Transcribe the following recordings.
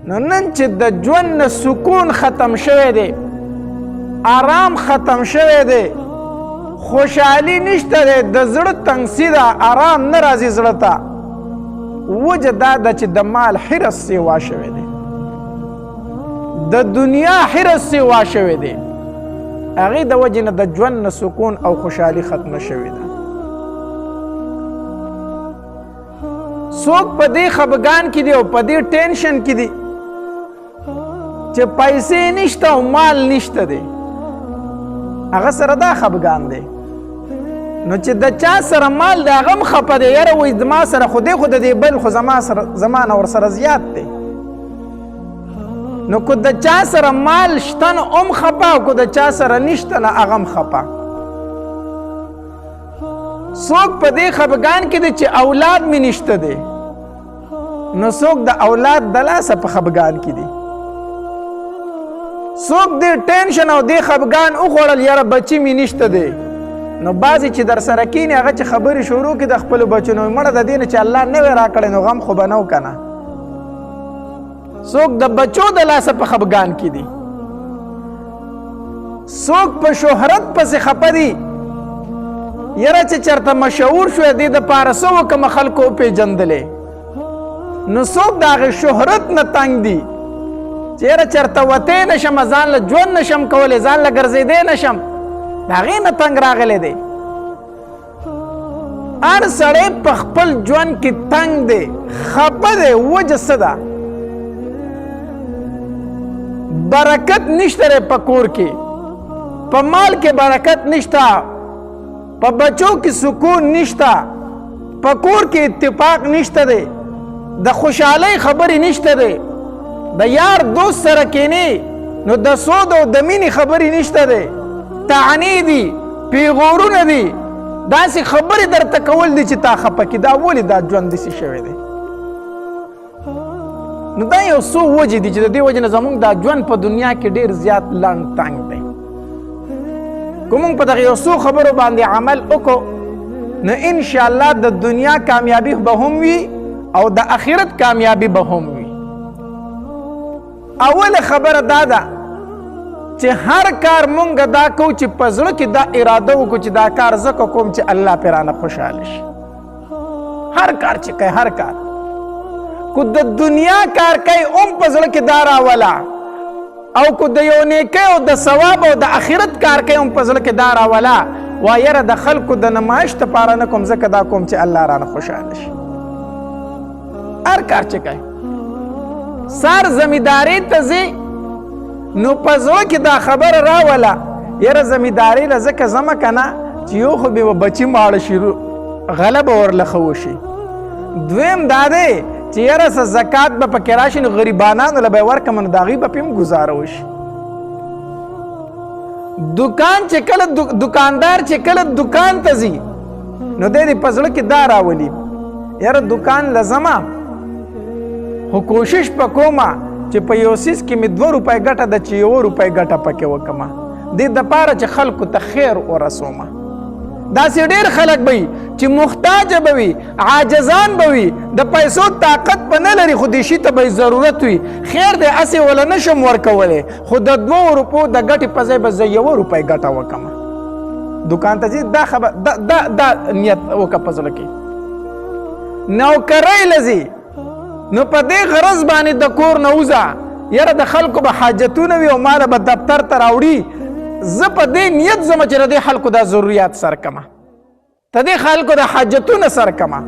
نو نن چې د ژوند نه سکون ختم شوی دی، آرام ختم شوی دی، خوشحالي نشته دی، د زړه تنګسي ده، آرام نه راځي زړه ته، وجه دا ده چې د مال حرص سیوا شوی دی، د دنیا حرص سیوا شوی دی، هغې د وجې نه د ژوند نه سکون او خوشحالي ختمه شوې ده. څوک په دې خفګان کې دی او په دې ټینشن کې دی چې پیسې نشته او مال نشته دی، هغه سره دا خفګان دی. نو چې د چا سره مال دی هغه هم خفه دی، یاره وایي زما سره خو دی، خو د دې بل خو زما سره زما نه ورسره زیات دی. نو که د چا سره مال شته نو هم خفه، او که د چا سره نشته نو هغه هم خفه. څوک په دې خفګان کې دی چې اولاد مې نشته دی، نو څوک د اولاد د لاسه په خفګان کې دی. څوک دې ټینشن او دې خفګان وخوړل، یاره بچی مې نشته دی. نو بعضې چې در سره کینې هغه چې خبرې شروع کړي د خپلو بچو، نو مړه د دې نه چې الله نه وی راکړی نو غم خو به نه و که نه. څوک د بچو د لاسه په خفګان کې دي، څوک په شهرت پسې خپه دي، یاره چې چېرته مشهور شو دې دپاره څه وکړم خلکو وپېژندلې. نو څوک د هغې شهرت نه تنګ دي چې یاره چېرته وتی نه شم، ځان له ژوند نه شم کولی، ځان له ګرځېدی نه شم، د هغې نه تنګ راغلی دی. هر سړی په خپل ژوند کې تنګ دی، خپه دی. وجه څه ده؟ برکت نشته دی په کور کې، په مال کې برکت نشته، په بچو کې سکون نشته، په کور کې اتفاق نشته دی، د خوشحالۍ خبرې نشته دی، د یار دوست سره کینی نو د سود او د مینې خبرې نشته دی، طعنې دي، پیغورونه دي، داسې خبرې درته کول دي چې تا خپه کړي. دا ولې دا ژوند داسې شوی دی؟ نو دا یو څو وجې دي چې د دې وجې نه زموږ دا ژوند په دنیا کې ډېر زیات لنډ تنګ دی. که موږ په دغه یو څو خبرو باندې عمل وکړو نو انشاءالله د دنیا کامیابي به هم وي او د آخرت کامیابي به هم وي. اوله خبره دا ده چې هر کار مونږ دا کو چې په زړه کې دا اراده وکړو چې دا کار ځکه کوم چې الله پرې رانه خوشحاله شي. هر کار چې کوي، هر کار کو د دنیا کار کوي هم په زړه کې دا راوله، او کو د یو نیکۍ او د ثواب او د آخرت کار کوي هم په زړه کې دا راوله، وایي یاره د خلکو د نمایش دپاره نه کوم، ځکه دا کوم چې الله رانه خوشحاله شي. هر کار چې کوي، سار زمیندارۍ ته ځې نو په زړه کې دا خبره راوله، یاره زمیندارۍ له ځکه ځمه که نه چې یو خو به بچي ماړه شي، غله به ورله ښه وشي، دویم دا دی چې یاره څه زکات به پکې راشي نو غریبانانو له به یې ورکړم نو د هغوی به پرې هم ګزاره وشي. دکان چې کله دکاندار چې کله دکان ته ځي نو دی دې په زړه کې دا راولي، یاره دکان له ځمه خو کوشش په کومه چې په یو څیز کې مې 2 روپۍ ګټه ده چې 1 روپۍ ګټه پکې وکړم، دې دپاره چې خلکو ته خیر ورسوم. داسې ډېر خلک به وي چې محتاج به وي، عاجزان به وي، د پیسو طاقت به نه لري، خو دې شي ته به یې ضرورت وي. خیر دی هسې وله نه شم ورکولی، خو د 2 روپو د ګټې په ځای به زه 1 روپۍ ګټه وکړم. دکان ته ځي دا خبر دا دا دا نیت وکړه په زړه کې. نوکرۍ له ځي نو په دې غرض باندې د کور نه وځه، یاره د خلکو به حاجتونه وي او ماله به دفتر ته راوړي، زه په دې نیت ځم چې د دې خلکو دا ضروریات سر کمه، د دې خلکو د حاجتونه سر کمه.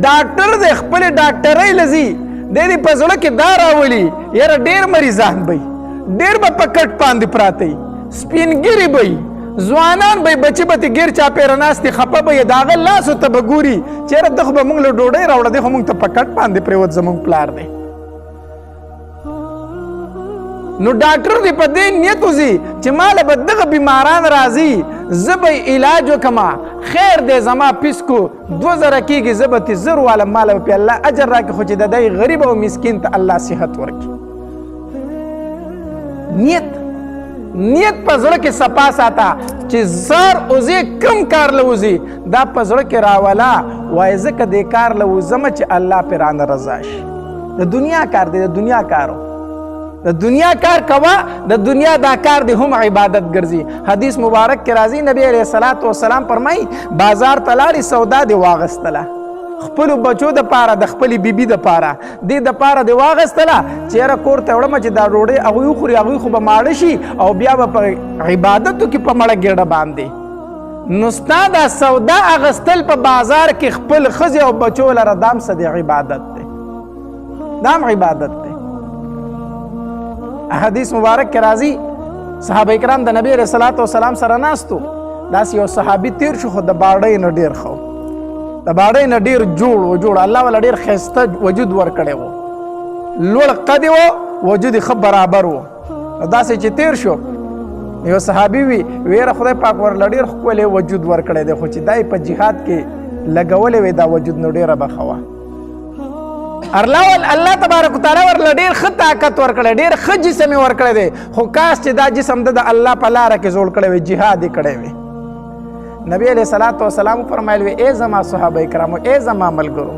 ډاکټر دی خپلې ډاکټرۍ له ځي، دی دې په زړه کې دا راولي، یاره ډېر مریضان به وي، ډېر به په کټ باندې پراته وي، سپین ږیري به وي، ځوانان به بچي به ترې ګیر چاپېره ناست دي، خفه به یې، د هغه لاسو ته به ګوري چې یاره ده خو به موږ له ډوډۍ راوړه، دی خو موږ ته په کټ باندې پرېوت، زموږ پلار دی. نو ډاکټر دې په دې نیت وځي چې ماله به دغه بیماران راځي، زه به یې علاج وکړم، خیر دی زما فیس کو 2000 کېږي، زه به ترې 1000 والم، ماله به پرې الله اجر راکړي، خو چې د دی غریب او مسکین ته الله صحت ورکړي. نیت نیت په زړه کې صفا ساته چې زار اوزې کم کار له وځي، دا په زړه کې راوله، وایي ځکه دې کار له وځمه چې الله پرې رانه رضا شي. د دنیا کار دی، د دنیا کارو، د دنیا کار کوه، د دنیا دا کار دی هم عبادت ګرځي. حدیث مبارک کې راځي، نبی علیه الصلاة والسلام فرمایي بازار ته لاړې، سودا دې واغستله، خپلو بچو د پاره، د خپلې بیبي د پاره، دې د پاره دې واغستله چې یاره کور ته وړم چې دا ډوډۍ هغوی وخوري، هغوی خو به ماړه شي او بیا به په عبادتو کې په مړه ګېډه باندې. نو ستا دا سودا اغستل په بازار کې خپل ښځې او بچو لره دام څه دی؟ عبادت دی، دام عبادت دی. حدیث مبارک کې راځي، صحابه کرام د نبی علیه الصلاة والسلام سره ناستو، داسې یو صحابي تیر شو، خو د باړۍ نه ډېر ښه، د باړۍ نه ډېر جوړ و، جوړ الله ولا ډېر ښایسته وجود ورکړی و، لوړ قد و، وجود یې ښه برابر و. نو داسې چې تیر شو، یو صحابي وي ویره خدای پاک ورله ډېر ښکلی وجود ورکړی دی، خو چې دا یې په جهاد کې لګولی وی دا وجود نو ډېره به ښه وه. الله ول الله تبارک وتعالی ورله ډېر ښه طاقت ورکړی، ډېر ښه جسم یې ورکړی دی، خو کاش چې دا جسم د الله په لاره کې جوړ کړی وی، جهاد یې کړی وی. نبی علیه الصلاة والسلام فرمایل وی ای زما صحابه کرامو، ای زما ملګرو،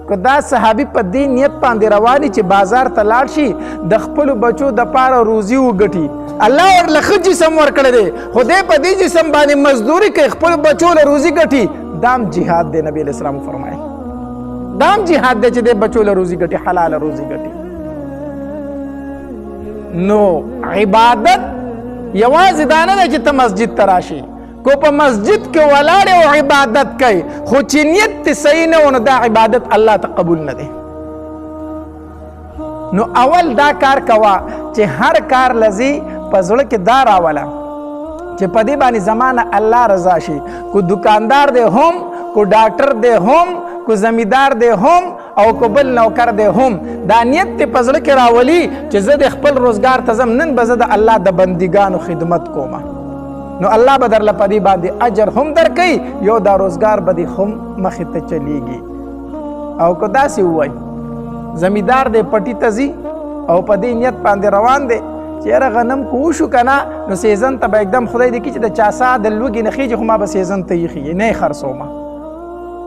که دا صحابي په دې نیت باندې رواني چې بازار ته لاړ شي د خپلو بچو د پاره روزي وګټي، الله ورله ښه جسم ورکړی دی، خو دی په دې جسم باندې مزدوري کوي، خپلو بچو له روزي ګټي، دام جهاد دی. نبی علیه السلام فرمایل دام جهاد دی چې دی بچو له روزي ګټي، حلاله روزي ګټي. نو عبادت یوازې دا نه ده چې ته مسجد ته راشي، کو په مسجد کې ولاړ او عبادت کوي، خو چې نیت ته صحیح نه و نو دا عبادت الله ته قبول نه دی. نو اول دا کار کوه چې هر کار لذي په زړه کې دا راوله چې په دې باندې زمانه الله رضا شي. کو دکاندار دی هم، کو ډاکټر دی هم، کو زمیدار دی هم، او کو بل نوکر دی هم، دا نیت ته په زړه کې راولي چې زه د خپل روزګار ته ځم، نن به زه د الله د بندګانو خدمت کوم، نو الله به درله په دې باندې اجر هم درکوي، یو دا روزګار به دې هم مخې ته چلیږي. او که داسې ووایي زمیدار دی پټي ته ځي او په دې نیت باندې روان دی چې یاره غنم که وشو که نه نو season ته به یکدم خدای دې کړي چې د چا ساه د لوږې نه خېږي، خو ما به season ته ایښي نه یې خرڅومه،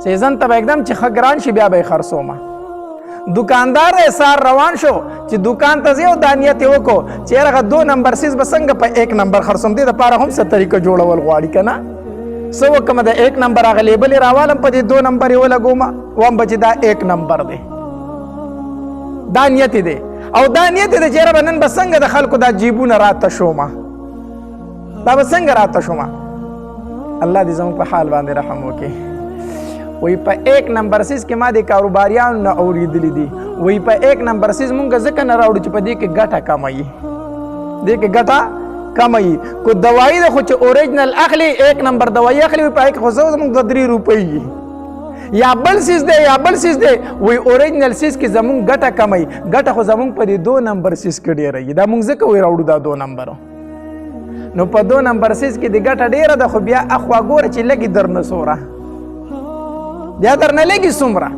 season ته به یکدم چې ښه ګران شي بیا به یې خرڅومه. دکاندار دی سار روان شو چې دکان ته ځي او دا نیت یې وکړو چې یاره هغه دو نمبر څیز به څنګه په ایک نمبر خرڅوم، دې دپاره هم څه طریقه جوړول غواړي که نه، څه وکړم د ایک نمبر هغه لیبل یې راوالم په دې دو نمبر یې ولګوم، وم به چې دا ایک نمبر دی، دا نیت دی. او دا نیت دی چې یاره به نن به څنګه د خلکو دا جیبونه راته شومه، دا به څنګه راته شومه. الله دې زموږ په حال باندې رحم وکړي. وی په ایک نمبر سیز کې ما د کاروباریانو نه اورېدلي دي، وی په ایک نمبر سیز مونږ ځکه نه راوړو چې په دې کې ګټه کمه وي، دې کې ګټه کمه وي. کو دوایي ده خو چې اوریجنل اخلي، ایک نمبر دوایي اخلي، وی په هغې کې خو زموږ دوه درې روپۍ وي، یا بل سیز دی یا بل سیز دی، وی اوریجنل سیز کې زموږ ګټه کمه وي، ګټه خو زموږ په دې دو نمبر سیز کې ډېره وي، دا مونږ ځکه وی راوړو دا دو نمبرو. نو په دو نمبر سیز کې د ګټه ډېره ده، خو بیا اخوا ګوره چې لګي درنه څوره، بیا درنه لګي څومره.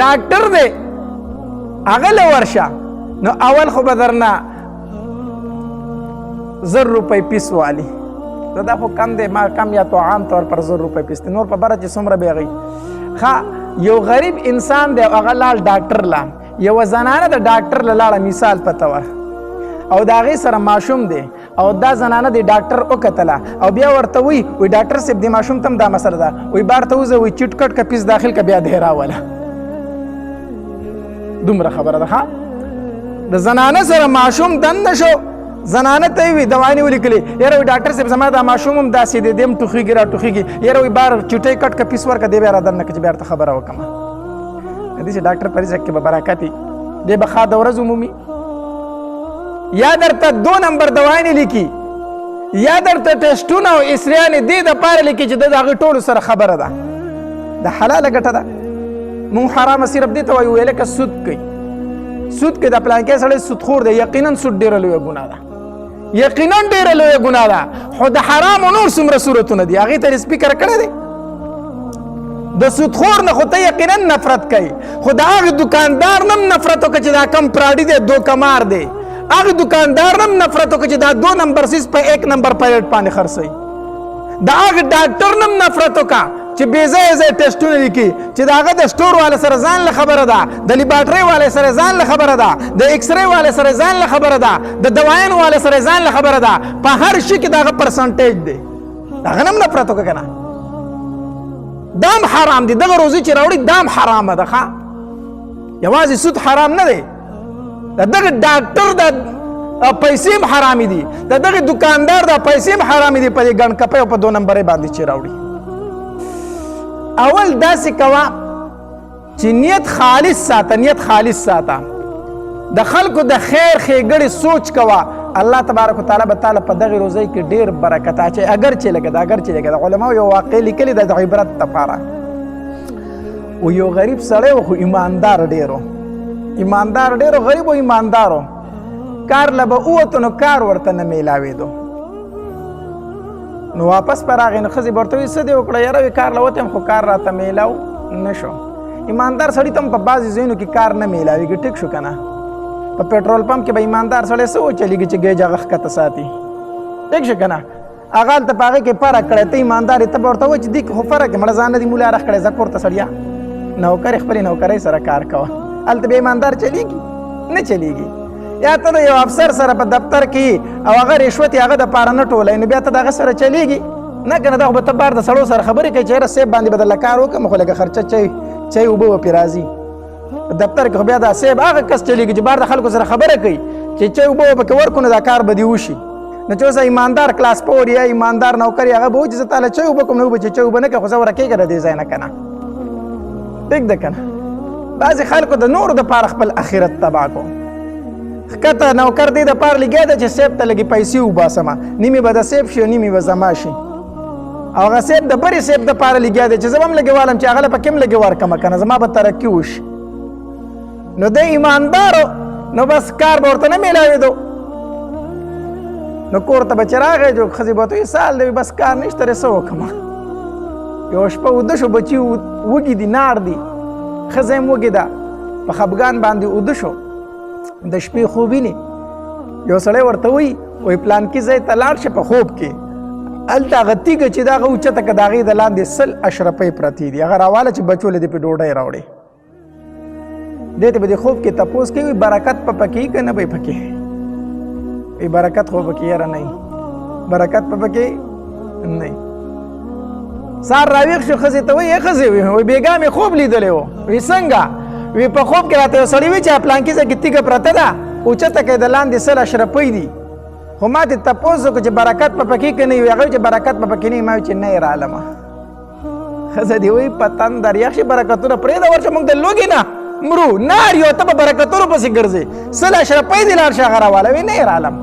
ډاکټر دی هغه له ورشه، نو اول خو به درنه 1000 روپۍ پیس والي، دا خو کم دی، ما کم یا تو عام طور پر 1000 روپۍ پیس دی، نور په بره چې څومره به غي. ښه یو غریب انسان دی هغه لاړ ډاکټر لا، یوه زنانه د ډاکټر له لاړه مثال په تور، او د هغې سره ماشوم دی، او دا زنانه د ډاکټر وکتله او بیا ورته وی، وی ډاکټر صاحب د ماشوم ته هم دا مسله ده، وی بار ته وځه، وی چټ کټ که پیس داخل که بیا دی راوله. دومره خبره ده. ښه د زنانه سره ماشوم دننه شو، زنانه ته یې وی دوانې ولیکلې، یاره وی ډاکټر صاحب زما دا ماشوم هم داسې دی، دی هم ټوخېږي را ټوخېږي، یاره وی بار چټۍ کټ که پیس ورکړه، دی بیا را دننه کړه چې بیا ورته خبره وکړم. دې چې ډاکټر په رزق کې به برکت وي، دی به ښاده ورځ ومومي. یا درته دو نمبر دواینې لیکي، یا درته ټیسټونه او اسریانې دې دپاره لیکي چې د هغې ټولو سره خبره ده، د حلاله ګټه ده. مونږ حرامه صرف دې ته وایو لکه سود کوي، سود کې د پلانکې سړی سودخور دی، یقینا سود ډېره لویه ګناه ده، یقینا ډېره لویه ګناه ده، خو د حرامو نور څومره صورتونه دي هغې ته سپیکر کړی دی. د سودخور نه خو ته یقینا نفرت کوي، خو د هغه دکاندار نه هم نفرت وکړه چې دا کم پراډي دی، دو کمار دی، هغه دکاندار نه هم نفرت وکړه چې دا دو نمبر سیز په ایک نمبر پلیټ باندې خرڅوي، د هغه ډاکټر نه هم نفرت وکړه چې بې ځایه ځای ټیسټونه لیکي، چې د هغه د سټور والا سره ځان له خبره ده، د لیبارټرۍ والا سره ځان له خبره ده، د ایکسری والا سره ځان له خبره ده، د دوایانو والا سره ځان له خبره ده. په هر شي کې د هغه پرسنټیج دی، د هغه نه هم نفرت وکړه که نه. دام حرام دی، دغه روزي چې راوړي دام حرامه ده. ښه، یوازې سود حرام نه دی، د دغه ډاکټر د پیسې هم حرامې دي، د دغه دکاندار د پیسې هم حرامې دي، په دې ګڼ کپۍ او په دو نمبرۍ باندې چې راوړي. اول داسې کوه چې نیت خالص ساته، نیت خالص ساته، د خلکو د خیر ښېګړې سوچ کوه. الله تبارک وتعالی به تعالی په دغې روزۍ کې ډېر برکت اچوي. اګر چې لږه ده، اګر چې لږه ده. علماو یو واقع لیکلې ده د عبرت لپاره. و یو غریب سړی و، خو ایماندار ډېر و، ایماندار ډېر و، غریب و ایماندار و. کار له به ووتو نو کار ورته نه میلاوېدو، نو واپس به راغی، نو ښځې به ورته وایي څه دې وکړه؟ یاره وایي کار له وتم خو کار راته میلاو نه شو. ایماندار سړي ته هم په بعضې ځایونو کې کار نه میلاوېږي، ټیک شو که نه؟ په پټرول پمپ کې به ایماندار سړی څه وچلېږي چې ګیج هغه ښکته ساتي، ټیک شو که نه؟ هغه هلته په هغې کې فرق کړی، ته ایماندار یې، ته به ورته وایې چې دې کې خو فرق دی، مړه ځان نه دې مولا رخ کړی، ځه کور ته سړیه، نوکرې خپلې نوکرۍ سره کار کوه. هلته بیا ایماندار چلېږي نه چلېږي. یا ته د یو افسر سره په دفتر کې او هغه رشوت یې هغه دپاره نه ټولی، نو بیا ته د هغه سره چلېږي نه که نه. دا خو به ته بار د سړو سره خبرې کوې چې یاره صاحب باندې به درله کار وکړم، خو لږه خرچه چای اوبه به پرې راځي. په دفتر کې خو بیا دا صاحب هغه کس چلېږي چې بار د خلکو سره خبره کوي چې چای اوبه به پکې ورکړو نو دا کار به دې وشي. نو چې اوس ایماندار کلاس پور یا ایماندار نوکر هغه به وایي چې زه تاله چای اوبه کوم، نو به چې چای اوبه نه کوې خو زه ورکېږه د دې ځای نه که نه، ټیک ده که نه؟ بعضې خلکو د نورو دپاره خپل اخرت تباه کو. ښکته نوکر دې دپاره لګیا دی چې صاحب ته لږې پیسې وباسم، نیمې به د صاحب شي او نیمې به زما شي. او هغه صاحب د برې صاحب دپاره لګیا دی چې زه به هم لږې والم چې هغه له پکې هم لږې ورکړم که نه زما به ترقي وشي. نو دی ایماندار نو بس کار به ورته نه میلاوېدو. نو کور ته به چې راغی جو ښځې به ورته وایي څه حال دی؟ بس کار نشته دی څه وکړم. یوه شپه وده شو، بچي وږي دي، نار دي، ښځه هم وږې ده، په خفګان باندې اوده شو. د شپې خوب ویني، یو سړی ورته وایي وایي پلانکي ځای ته لاړ شه په خوب کې، هلته هغه تیږه چې ده هغه اوچته که د هغې د لاندې 100 اشرفۍ پرتې دي، هغه راواله چې بچو له دې پرې ډوډۍ راوړې. دې ته به د خوب کې تپوس کوي برکت په پکې که نه به پکې؟ وي برکت خو پکې یاره نه، برکت په پکې نه. سار راویښ شو، ښځې ته وایي ښځې وي بېګا مې خوب لیدلی و. وي څنګه؟ وي په خوب کې راته یو سړي وي چې پلانکي ځای کې تیږه پرته ده، اوچته که د لاندې 100 اشرفۍ دي، خو ما ترې تپوس وکړو چې برکت په پکې که نه وي؟ هغه چې برکت په پکې نه وي. ما وایي چې نه یې رالمه. ښځه دې وایي په تندر یخ شي، برکتونه پرېږده ورشه، موږ د لوږې نه مرو، نار یو، ته په برکتونو پسې ګرځې، 100 اشرفۍ دې لاړ شه هغه راواله. وایي نه یې رالم،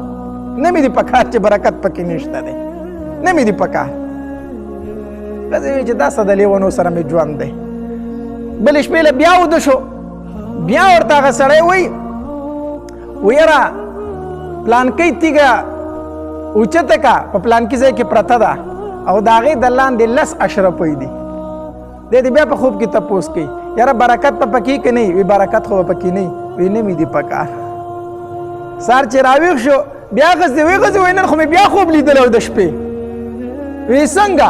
نه مې دي په کار چې برکت پکې نشته دی، نه مې دي په کار. ښځې وایي چې دا څه د لیونو سره مې ژوند دی. بلې شپې له بیا وده شو، بیا ورته هغه سړی وایي ویره پلانکۍ تیږه اوچته که په پلانکي ځای کې پرته ده او د هغې د لاندې 10 اشرفۍ دي. دی دې بیا په خوب کې تپوس کوي یاره برکت په پکې که نه وي؟ برکت خو به پکې نه وي، نه مې دي په کار. سهار چې راویښ شو بیا ښځې وی ښځې وایي نن خو مې بیا خوب لیدلی و د شپې. وی څنګه؟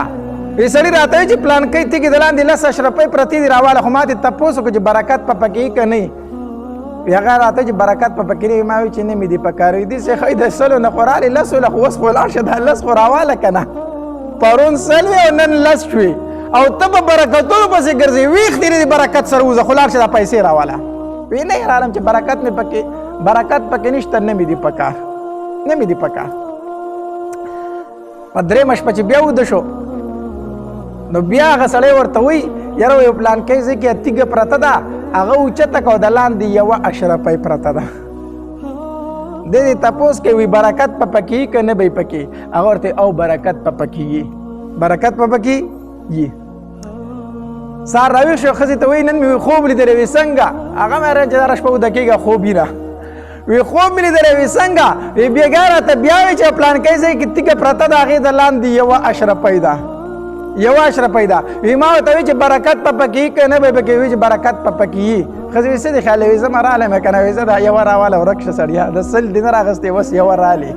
وی سړي راته وایي چې پلانکۍ تیږې د لاندې 10 اشرفۍ پرتې دي راواله، خو ما ترې تپوس وکړو چې برکت په پکې که نه وي؟ هغه راته چې برکت په پکې نه. ما وایي چې نه مې دي په کار. وي داسې ښه د 100 نه خو راغلې لسو له، خو اوس خو لاړ شه دا 10 خو راواله که نه، پرون 100 وې او نن 10 شوې او ته په برکتونو پسې ګرځې، ویښ دې نه برکت سره وځه، خو لاړ شه دا پیسې راواله. وی نه یې رالم چې برکت مې پکې، برکت پکې نشته، نه مې دي په کار، نه مې دي په کار. په درېیمه شپه چې بیا وده شو نو بیا هغه سړی ورته وایي یاره یو پلانکی ځای کې تیږه پرته ده، هغه اوچته که او د لاندې یوه اشرفۍ پرته ده. دی دې تپوس کوي وي برکت په پکې که نه به پکې؟ هغه ورته او برکت په پکې یي، برکت په پکې یي. سهار راویښ شو، ښځې ته وایي نن مې خوب لیدلی. وي څنګه؟ هغه مې چې دا شپه وده کېږه خوب یې نه. وی خوب مې لیدلی. وي څنګه؟ وی بېګا راته بیا وی چې پلانکی ځای کې تیږه پرته ده، هغې د لاندې یوه اشرفۍ ده، یوه اشرفۍ ده. وی ما ورته وی چې برکت په پکې که نه به پکې؟ وی چې برکت په پکې یي. ښځې وی څه دې خیال؟ وی زه مه رالم که نه. وی زه دا یوه راواله ورک شه سړیه، د 100 دې نه راغستې اوس یوه رالې،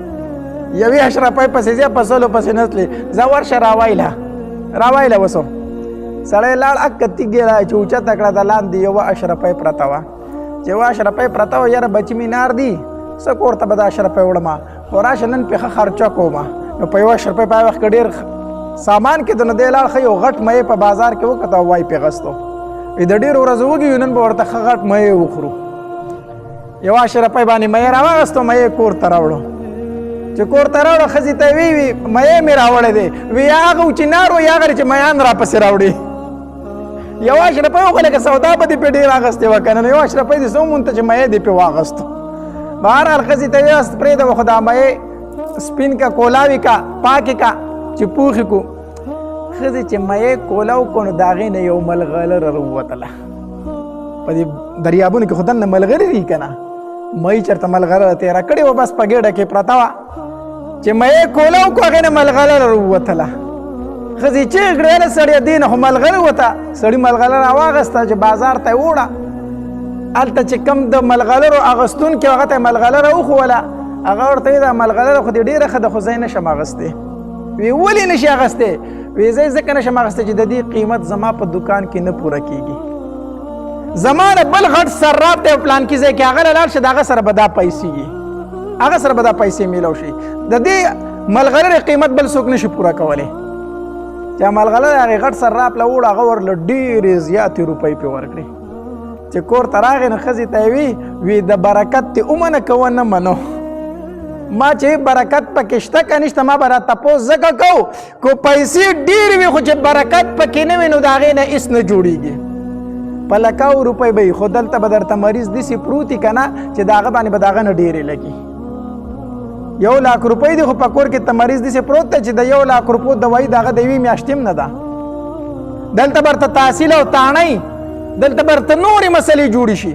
یوې اشرفۍ پسې ځې په 100 پسې نه تلې، ځه ورشه راوایله، راوایله. وسو سړی لاړ، اکه تیږې را چې اوچته کړه، د لاندې یوه اشرفۍ پرته وه. چې یوه اشرفۍ پرته وه، یاره بچي مې نار دي، څه کور ته به دا اشرفۍ وړم، خو راشه نن پې ښه خرچه کومه. نو په یوه اشرفۍ په هغه وخت کې ډېر سامان کېده، نو دی لاړ ښه یو غټ مې په بازار کې وکته او وای پې غستو. وی د ډېرو ورځو وږي یو، نن به ورته ښه غټ مې وخورو. یوه اشرفۍ باندې مې راواغستو، مې کور ته راوړو. چې کور ته راوړو، ښځې ته وی وی مې مې راوړی دی. وی هغه چې نار و یا هغه چې میان راپسې راوړي. یوه اشرفۍ وخو لکه سودا به دې پې ډېر اخیستې وه که نه، یوه اشرفۍ دې څه ومونته چې مې دې پې واغستو. بهرحال ښځې ته ویاست پرېږده، خو دا مې سپین کا، کولاوي کا، پاکې کا چې پوخې کو. ښځې چې مې کولاو کو، نو د هغې نه یو ملغلره راووتله. په دې دریابونو کې خو دننه ملغلرې دي که نه، مې چېرته ملغلره تېره کړې وه، بس په ګېډه کې پرته وه. چې مې کولاو کو، هغې نه ملغلره راووتله. ښځې چیغې کړې، هله سړیه دې نه خو ملغلره وته. سړي ملغلره راواغسته چې بازار ته یې وړه. هلته چې کوم د ملغلرو اغستونکي هغه ته یې ملغلره وښووله. هغه ورته وایي دا ملغلره خو دې ډېره ښه ده، خو زه یې نه شم اخیستی. وی ولې نه شي اخیستی؟ وی زه یې ځکه نه شم اخیستی چې د دې قیمت زما په دکان کې نه پوره کېږي. زما نه بل غټ صراف دی پلان کې ځای کې، هغه له لاړ شه، د هغه سره به دا پیسې وي، هغه سره به دا پیسې میلاو شي. د دې ملغلرې قیمت بل څوک نه شي پوره کولی. چې ملغلره هغې غټ صراف له وړه، هغه ورله ډېرې زیاتې روپۍ پرې ورکړې. چې کور ته راغی نو ښځې ته یې وی وی د برکت دې ومنه که ونه منو. ما چې برکت پکې شته که نشته، ما به را تپوس ځکه کو، کو پیسې ډېرې وي خو چې برکت پکې نه وي نو د هغې نه هېڅ نه جوړېږي. په لکاو روپۍ به وي، خو دلته به درته مریض داسې پروت وي که نه چې د هغه باندې به د هغه نه ډېرې لګي. 1 لاک روپۍ دي خو په کور کې ته مریض داسې پروت دی چې د 1 لاک روپو دوایي د هغه د یوې میاشتې هم نه ده. دلته به ورته تحصیل او تاڼی، دلته به ورته نورې مسلې جوړې شي،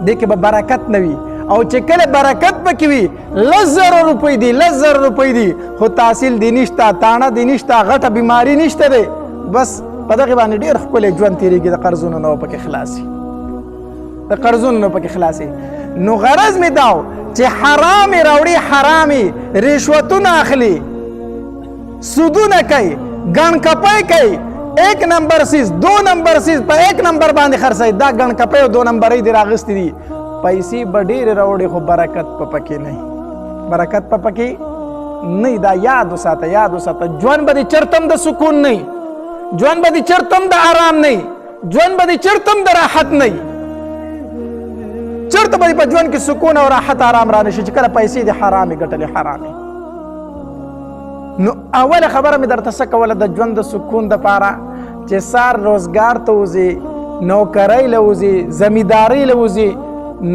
دې کې به برکت نه وي. او چې کله برکت پکې وي، 10,000 روپۍ دي، 10,000 روپۍ دي، خو تحصیل دی نشته، تاڼه دی نشته، غټه بیماری نشته دی، بس په دغه باندې ډېر ښکلی ژوند تېرېږي. د قرضونو نه پکې خلاصي، د قرضونو نه پکې خلاصي. نو غرض مې داو چې حرامې راوړي، حرامې رشوتونه اخلي، سودونه کوي، ګڼ کپۍ کوي، ایک نمبر سیز، دو نمبر سیز په ایک نمبر باندې خرڅوي. دا ګڼ کپۍ او دو نمبرۍ دې راغستې دي، پیسې به ډېرې راوړي خو برکت په پکې نه، برکت په پکې نه. دا یاد وساته، یاد وساته، ژوند به دې چرته هم د سکون نه، ژوند به دې چرته هم د آرام نه، ژوند به دې چرته هم د راحت نه، چرته به دې په ژوند کې سکون او راحت آرام را نشي چې کله پیسې دې حرامې ګټلې، حرامې. نو اوله خبره مې درته څه کوله د ژوند د سکون دپاره، چې سار روزګار ته وځي، نوکرۍ له وځي، زمیندارۍ له وځي،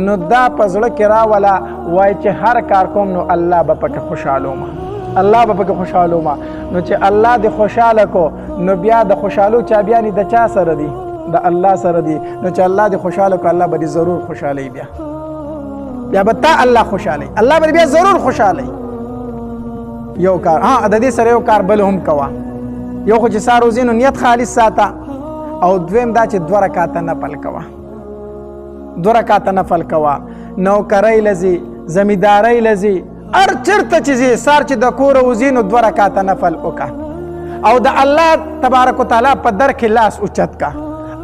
نو دا په زړه کې راوله، وایي چې هر کار کوم نو الله به پکې خوشحالوم، الله به پکې خوشحالوم. نو چې الله دې خوشحاله کو، نو بیا د خوشحالو چابیانې د چا سره دي؟ د الله سره دي. نو چې الله دې خوشحاله کو، الله به دې ضرور خوشحالوي. بیا به تا الله خوشحالوي، الله به بیا ضرور خوشحالوي. یو کار، ها، د دې سره یو کار بل هم کوه. یو خو چې سهار وځې نو نیت خالص ساته، او دویم دا چې دوه رکعته نفل کوه، دوه رکعته نفل کوه. نوکرۍ لځي، زمیندارۍ لځي، هر چېرته چې ځې، سهار چې د کوره وځې نو دوه رکعته نفل وکړه او د الله تبارک وتعالی په در کې لاس اوچت کا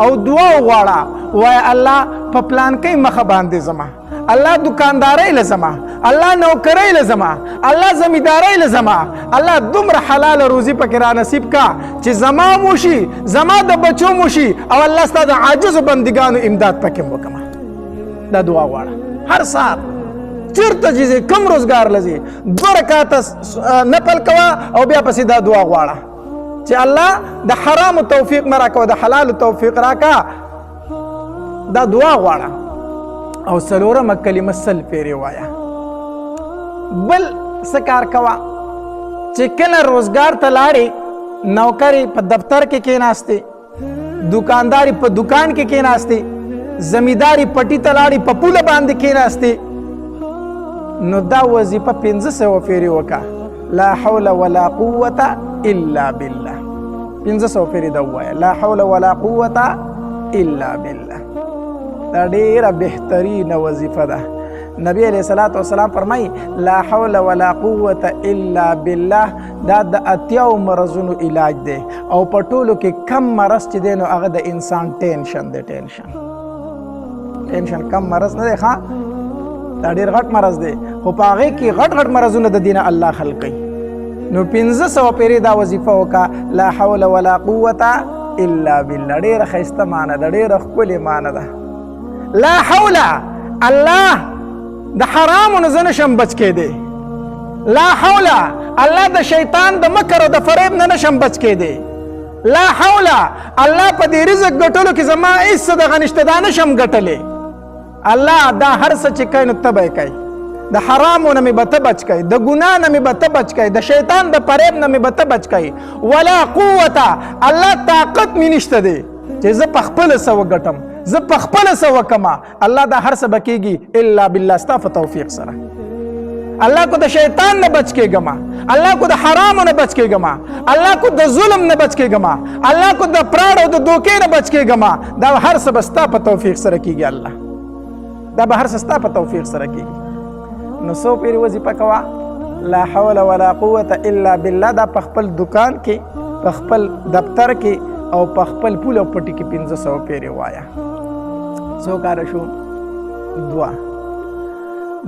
او دعا وغواړه، وایه الله په پلانکۍ مخه باندې زما، الله دکاندارۍ له زما، الله نوکرۍ له زما، الله زمیندارۍ له زما، الله دومره حلاله روزي پکې را نصیب کا چې زما مو شي، زما د بچو مو شي، او الله ستا د عاجزو بندګانو امداد پکې وکړه. دا دعا غواړه هر ساعت، چېرته چې ځې، کوم روزګار لځې، دوه رکعته نفل کوه او بیا پسې دا دعا غواړه چې الله د حرامو توفیق مه راکوه، د حلالو توفیق راکا. دا دعا غواړه او څلورمه کلمه 100 پیرې وایه. بل څه کار کوه چې کله روزګار ته لاړې، نوکرې په دفتر کې کېناستې، دکانداري په دکان کې کېناستې، زمینداري پټي ته لاړې، په پوله باندې کېناستې، نو دا وظیفه 500 پیرې وکړه، لا حول ولا قوة الا بالله. 500 پیرې دا ووایه، لا حول ولا قوة الا بالله. دا ډیره بهترینه وظیفه ده. نبی علیہ الصلوۃ والسلام فرمایي لا حول ولا قوت الا بالله، دا د اتیاو مرضونو علاج دی. او په ټولو کې کم مرض چې دی نو هغه د انسان ټینشن دی. ټینشن کم مرض نه دی، ښه دا ډېر غټ مرض دی، خو په هغې کې غټ غټ مرضونه د دینه الله خلق کوي. نو 500 پیرې دا وظیفه وکړه، لا حول ولا قوت الا بالله. ډېره ښایسته معنی ده، ډېره ښکلې معنی ده. لا حول، الله د حرامو نه زه نشم بچ کېدی. لا حول، الله د شیطان د مکر او د فریب نه نشم بچ کېدی. لا حول، الله په دې رزق ګټلو کې زما هېڅ څه دغه نشته، دا نشم ګټلی. الله دا هر څه چې کوي نو ته به یې کوي. د حرامو نه مې به ته بچ کوي، د ګناه نه مې به ته بچ کوي، د شیطان د فریب نه مې به ته بچ کوي. ولا قوت، الله طاقت مې نشته دی چې زه په خپله څه وګټم، زه په خپله څه وکړم. الله دا هر څه به کېږي الا بالله، ستا په توفیق سره. الله کو د شیطان نه بچ کېږم، الله کو د حرامو نه بچ کېږم، الله کو د ظلم نه بچ کېږم، الله کو د پراړ او د دوکې نه بچ کېږم. دا هر څه به ستا په توفیق سره کېږي. الله دا به هر څه ستا په توفیق سره کېږي. نو څو پېرې وظیفه کوه، لا حول ولا قوت الا بالله. دا په خپل دکان کې، په خپل دفتر کې او په خپل پول او پټي کې 500 پېرې وایه. څو کاره شو؟ دوه.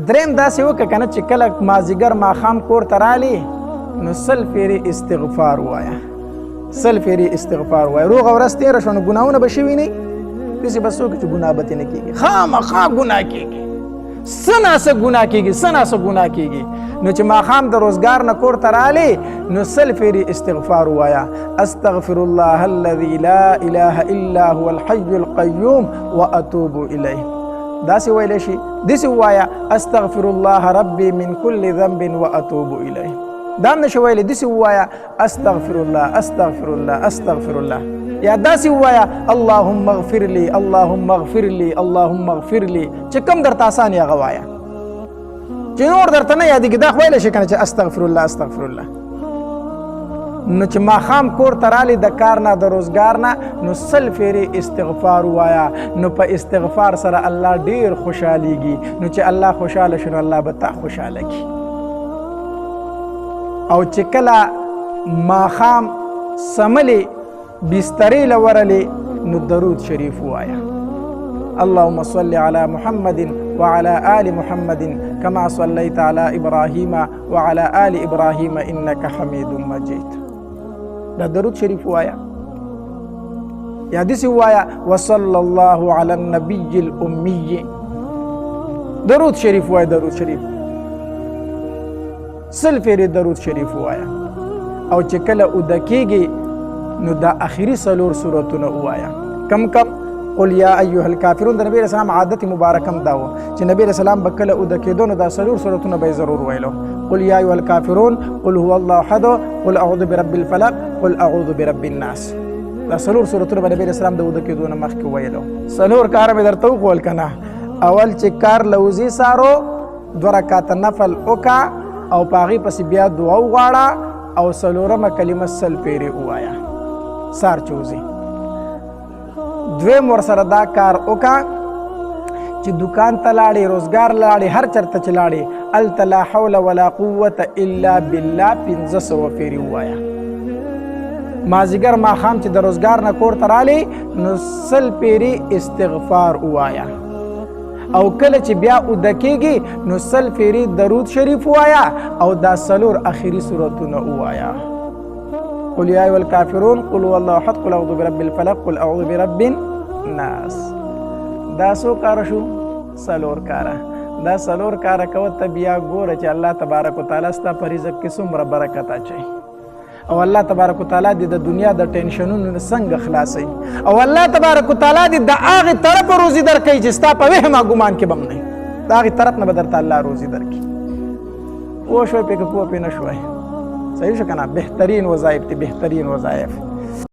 دریم داسې وکړه که نه چې کله مازیګر ماښام کور ته رالی نو 100 پېرې استغفار ووایه، 100 پېرې استغفار ووایه. روغه ورځ تېره شوه نو ګناهونه به شوي نه، داسې به څوک چې ګناه به ترې نه کېږي، خامخا ګناه کېږي، څه ناڅه ګناه کېږي، څه ناڅه ګناه کېږي. نو چې ماښام د روزګار نه کور ته رالی نو 100 پېرې استغفار ووایه، استغفر الله الذي لا اله الا هو الحي القيوم واتوب الیه. داسې ویلی شي، داسې ووایه استغفر الله ربي من كل ذنب واتوب الیه. دا هم نشي ویلی، داسې ووایه استغفر الله استغفر الله استغفر الله. یا داسې ووایه اللهم اغفر لي اللهم اغفر لي اللهم اغفر لي، چې کوم درته اسان یې هغه وایه، چې نور درته نه یادېږي دا خو ویلی شي که نه چې استغفر الله استغفر الله. نو چې ماښام کور ته رالی د کار نه د روزګار نه نو 100 پېرې استغفار ووایه. نو په استغفار سره الله ډېر خوشحالېږي. نو چې الله خوشحاله شي نو الله به تا خوشحاله کړي. او چې کله ماښام سملې بسترې له ورلې نو درود شریف ووایه، اللهم صل على محمد وعلى آل محمد كما صليت على إبراهيم وعلى آل إبراهيم إنك حميد مجيد. دا درود شریف وایا، یا داسې ووایه وصلى الله على النبي الأمي. درود شریف وایه، درود شریف 100 پېرې درود شریف ووایه. او چې کله اوده کېږي نو دا اخري 4 سورتونه ووایه. کم کم قل یا ایها الکافرون. د نبی علیہ السلام عادت مبارک هم دا و چې نبی علیہ السلام به کله اوده کېدو نو دا 4 سورتونه به یې ضرور ویلو، قل یا ایها الکافرون، قل هو الله احد، قل اعوذ برب الفلق، قل اعوذ برب الناس. دا 4 سورتونه به نبی علیہ السلام د اوده کېدو نه مخکې ویلو. 4 کاره مې درته وښول که نه. اول چې کار له وځې سارو 2 رکعته نفل وکړه او په هغې پسې بیا دعا وغواړه او 4مه کلمه 100 پېرې ووایه سار چې وځې. دویم ورسره دا کار وکړه چې دکان ته لاړې، روزګار لاړې، هر چرته چې لاړې هلته لا حول ولا قوت الا بالله 500 پېرې ووایه. مازیګر ماښام چې د روزګار نه کور ته رالې نو 100 پېرې استغفار ووایه. او کله چې بیا اوده کېږي نو 100 پېرې درود شریف ووایه او دا 4 اخري سورتونه ووایه، قل یا ایها الکافرون، قل هو الله احد، قل اعوذ برب الفلق، قل اعوذ برب الناس. دا څو کاره شو؟ 4 کاره. دا 4 کاره کوه ته بیا ګوره چې الله تبارک وتعالی ستا په رزق کې څومره برکت اچوي او الله تبارک وتعالی دې د دنیا د ټینشنونو نه څنګه خلاصوي او الله تبارک وتعالی دې د هغې طرف روزي درکوي چې ستا په وهم او ګمان کې به هم نه وي، د هغې طرف نه به درته الله روزي درکړي. پوه شوې پې که پوه پې نه شوې؟ صحیح شو که نه؟ بهترین وظایف دي، بهترین وظایف.